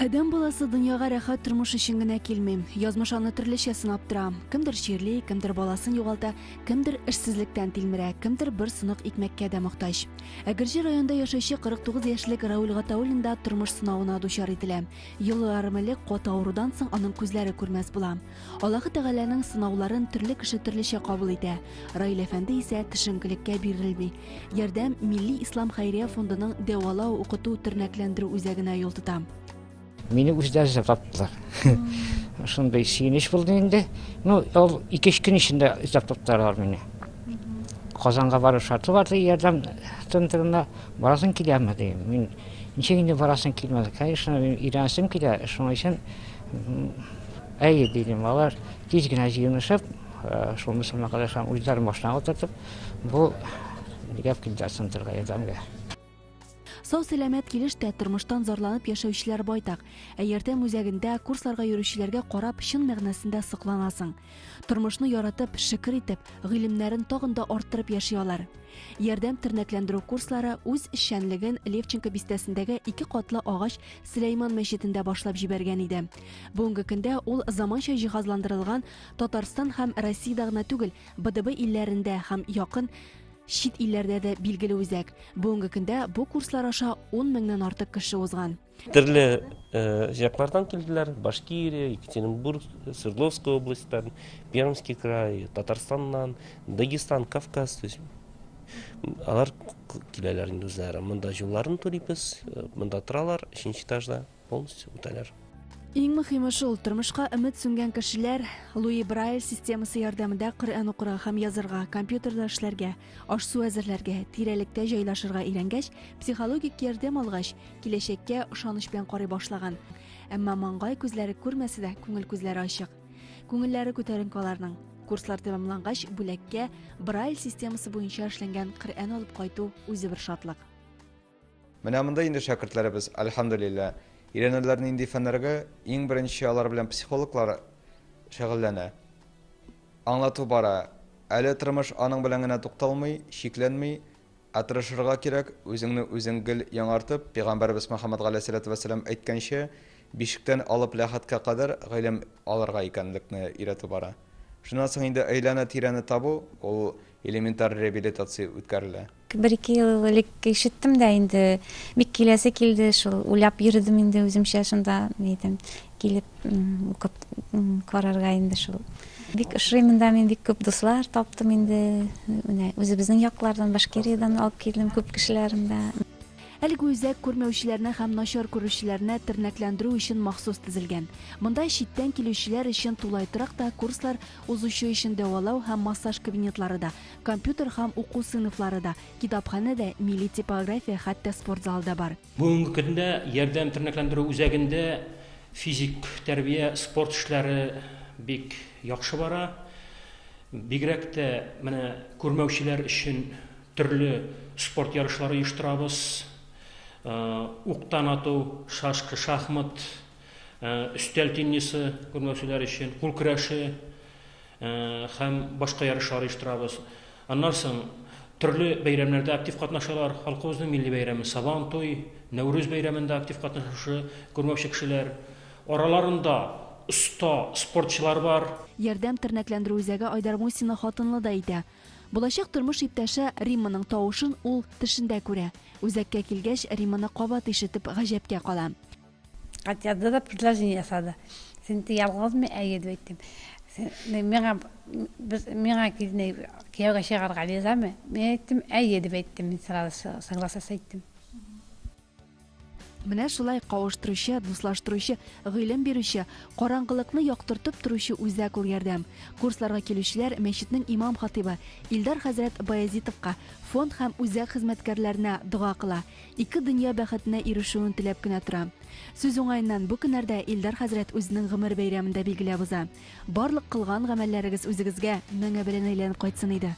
Адәм баласы дөньяга рәхәт тормыш өчен генә килми. Язмыш аны төрлечә сынап тора. Кемдер чирли, кемдер баласын югалта, кемдер эшсезлектән тилмерә, кемдер бер сынык икмәккә дә мохтаҗ. Әгерҗе районында яшәүче 49 яшьлек Рауль Гатауллин да тормыш сынавына дучар ителә. Ел ярым элек каты авырудан соң аның күзләре күрмәс була. Аллаһы Тәгаләнең сынауларын төрле кеше төрлечә кабул итә. Раил әфәнде исә төшенкелеккә бирелми. Ярдәм Милли ислам хәйрия фондының дәвалау, укыту, тернәкләндерү үзәгенә юл тота. Мине үзләре эзләп таптылар. Шундый сөенеч булды инде. Ну, ул ике-өч көн эчендә эзләп таптылар алар мине. Казанга бару шарты бар ди, ярдәм центрына барасың киләме ди. Мин ничек инде барасың килмәде. Конечно, мин өйрәнәсем килә, шуның өчен Әйе, дидем, алар тиз генә җыенышып, э, шул мөселман кардәшләрен үзләрен башына утыртып, бу нигә килделәр центрга ярдәмгә. Сау-сәламәт килеш тә тормыштан зарланып яшәүчеләр байтак. Ә Ярдәм үзәгендә курсларга йөрүчеләргә карап чын мәгънәсендә сокланасың. Тормышны яратып, шөкер итеп, гыйлемнәрен тагын да арттырып яши алар. Ярдәм тернәкләндерү курслары үз эшчәнлеген Левченко бистәсендәге ике катлы агач Сөләйман мәчетендә башлап җибәргән иде. Бүгенге көндә ул заманча җиһазландырылган Татарстан һәм Россиядә генә түгел, БДБ илләрендә һәм якын чит илләрдә дә билгеле үзәк. Бүгенге көндә бу курслар аша ун меңнән артык кеше узган. Төрле яклардан килделәр, Башкирия, Екатеринбург, Свердловская областьтан, Пермский край, Татарстаннан, Дагестан, Кавказ, то есть алар киләләр инде үзләре. Монда юлларын түлибез, монда торалар, өченче этажда полностью үтәләр. Иң мөхиме шул, тормышка өмет сүнгән кешеләр Луи Брайль системасы ярдәмендә Коръән укырга һәм язырга, компьютерда эшләргә, аш-су әзерләргә, тирәлектә җайлашырга өйрәнгәч, психологик ярдәм алгач, киләчәккә ышаныч белән карый башлаган. Әмма маңгай күзләре күрмәсә дә, күңел күзләре ачык. Күңелләре күтәренке аларның. Курслар тәмамлангач, бүләккә Брайль системасы буенча эшләнгән Коръән алып кайту үзе бер шатлык. Менә монда инде шәкертләребез, әлхәмдүлилләһ, өйрәнәләр нинди фәннәргә, иң беренче алар белән психологлар шөгыльләнә. Аңлату бара. Әле тормыш аның белән генә тукталмый, чикләнми, Ә тырышырга кирәк, үзеңне үзең гел яңартып, пәйгамбәребез Мөхәммәд галәйһиссәләтү вәссәлам әйткәнчә, бишектән алып ләхеткә кадәр гыйлем алырга икәнлекне өйрәтү бара. Шуннан соң инде әйләнә-тирәне табу, ул элементар реабилитация үткәрелә. Бер-ике ел элек ишеттем дә инде, бик киләсе килде, шул уйлап йөрдем инде үземчә шунда, ни әйтәм, килеп укып карарга инде шул. Бик ошый монда, мин бик күп дуслар таптым инде. Менә үзебезнең яклардан, Башкириядән алып килдем күп кешеләрен дә. Әлеге үзәк күрмәүчеләрне һәм начар күрүчеләрне тернәкләндерү өчен махсус төзелгән. Монда читтән килүчеләр өчен тулай торак та, курслар узучы өчен дәвалау һәм массаж кабинетлары да, компьютер һәм уку сыйныфлары да, китапханә дә, милли типография, хәтта спорт залы да бар. Бүгенге көндә Ярдәм тернәкләндерү үзәгендә физик тәрбия, спорт эшләре бик яхшы бара. Бигрәк тә менә күрмәүчеләр өчен төрле спорт ярышлары оештырабыз. Уктан ату, шашка, шахмат, өстәл теннисы күрмәүчеләр өчен, кул көрәше. Һәм башка ярышлар оештырабыз. Аннан соң төрле бәйрәмнәрдә актив катнашалар. Халкыбызның милли бәйрәме Сабан туй, Нәүрүз бәйрәмендә актив катнашучы күрмәүче кешеләр. Араларында оста спортчылар бар. Ярдәм тернәкләндерү үзәге Айдар Мусинны хатынлы да итә. Булачак тормыш иптәше Римманың тавышын ул төшендә күрә. Үзәккә килгәч, Римманы кабат ишетеп гаҗәпкә кала. Хат язды да предложение ясады. Син ти ялгызмы? Әйе дип әйттем. Син миңа без миңа кияүгә чыгарга ризамы? Мин әйттем, әйе дип әйттем. Мин сразу согласился әйттем. Менә шулай кавыштыручы, дуслаштыручы, гыйлем бирүче, караңгылыкны яктыртып торучы үзәк ул Ярдәм. Курсларга килүчеләр мәчетнең имам-хатыйбы Илдар хәзрәт Баязитовка, фонд һәм үзәк хезмәткәрләренә дога кыла. Ике дөнья бәхетенә ирешүен теләп кенә тора. Сүз уңаеннан, бу көннәрдә Илдар хәзрәт үзенең гомер бәйрәмен дә билгеләп уза. Барлык кылган гамәлләрегез үзегезгә меңе белән әйләнеп кайтсын иде.